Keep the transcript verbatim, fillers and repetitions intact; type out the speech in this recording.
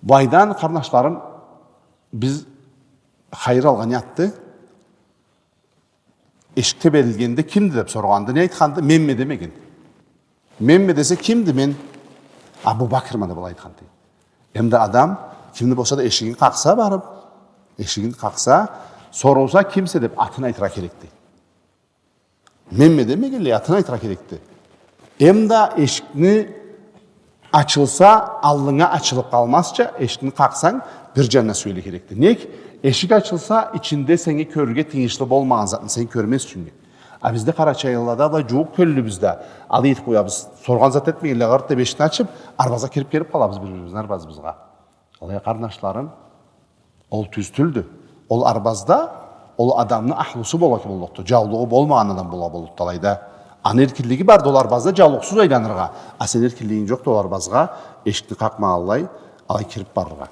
Былайдан, къарнашларым, биз хайыр алгъан затды. Эшик теберилгенде, «Кимди?» деп соргъанды. Не айтханды? «Менме» демеген. «Менме» десе, «Кимди?» «Мен Абу Бакрма» деп алай айтханды. Эм да адам кимни болса да эшигин къакъса барып, эшигин къакъса, сорулса, «Кимсе?» деп, атын айтыргъа керекди. «Менме» демегенлей, атын айтыргъа керекди. Эм да эшикни ачылса, аллынга ачылып къалмазча, эшикни къакъсанг, бир джанына сюелирге керекди. Нек? Эшик ачылса, ичинде сеннге кёрюрге тыйыншлы болмагъан затны сен кёрмез ючюннге. А бизде, къарачайлылада, былай джууукъ кёллюбюз да, алай этип къоябыз. Соргъан зат этмегенлей, къырт деп эшикни ачып, арбазгъа кирип келип къалабыз бир-бирибизни арбазыбызгъа. Алай а, къарнашларым, ол тюз тюлдю. Ол арбазда ол адамны ахлусу бола боллукъду, джаулугъу болмагъан адам бола боллукъду алайда. Аны эркинлиги барды ол арбазда джаулукъсуз айланыргъа. А сени эркинлигинг джокъду ол арбазгъа эшикни къакъмагъанлай, алай кирип барыргъа.